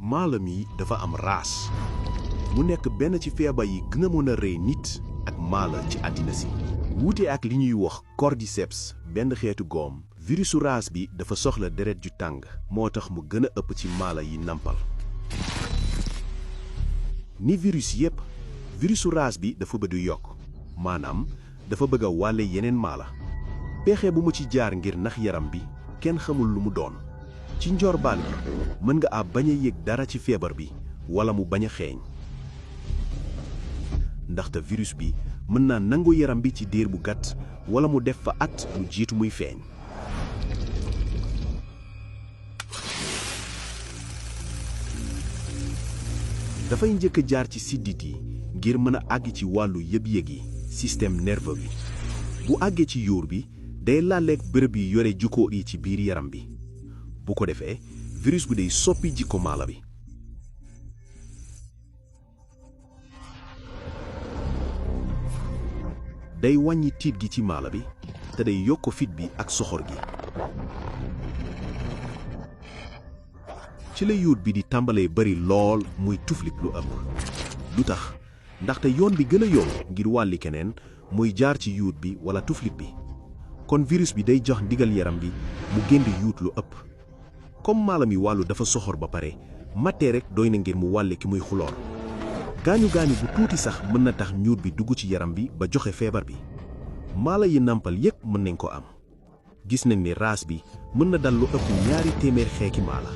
mala mi dafa am raas mu nekk benn ci feebar yi gën a mën a rey nit ak mala ci àddina si wuute ak li ñuy wax cordyceps benn xeetu goom virusu raas bi dafa soxla deret ju tàng moo tax mu gën a ëpp ci mala yi nampal ni virus yépp virusu raas bi dafa bëgg yokk maanaam dafa bëgg a wàlle yeneen mala pexe bu mu ci jaar ngir nax yaram bi kenn xamul lu mu doon ci njorbaan bi mën nga bañ a yëg dara ci feebar bi wala mu bañ a xeeñ ndaxte virus bi mën naa nangu yaram bi ci diir bu gàtt wala mu def fa at lu jiitu muy feeñ dafay njëkk a jaar ci siddit yi ngir mën a àgg ci wàllu yëg-yëg yi système nerveux bi bu àggee ci yuur bi day laaleeg bërëb yi yore jukko yi ci biir yaram bi bu ko defee virus bi day soppi jikko mala bi day wàññi tiit gi ci mala bi te day yokk fit bi ak soxor gi ci la yuut bi di tàmbalee bari lool muy tuflit lu ëpp lu tax ndaxte yoon bi gën a yomb ngir wàlli keneen muy jaar ci yuut bi wala tuflit bi kon virus bi day jox ndigal yaram bi mu génn yuut lu ëpp comme mala mi wàllu dafa soxor ba pare mattee rek doy na ngir mu wàlle ki muy xuloon gaañu bu tuuti sax mën na tax ñuut bi dugg ci yaram bi ba joxe feebar bi mala yi nampal yépp mën nañ ko am gis nañ ni raas bi mën na dal lu ëpp 200 xeeki mala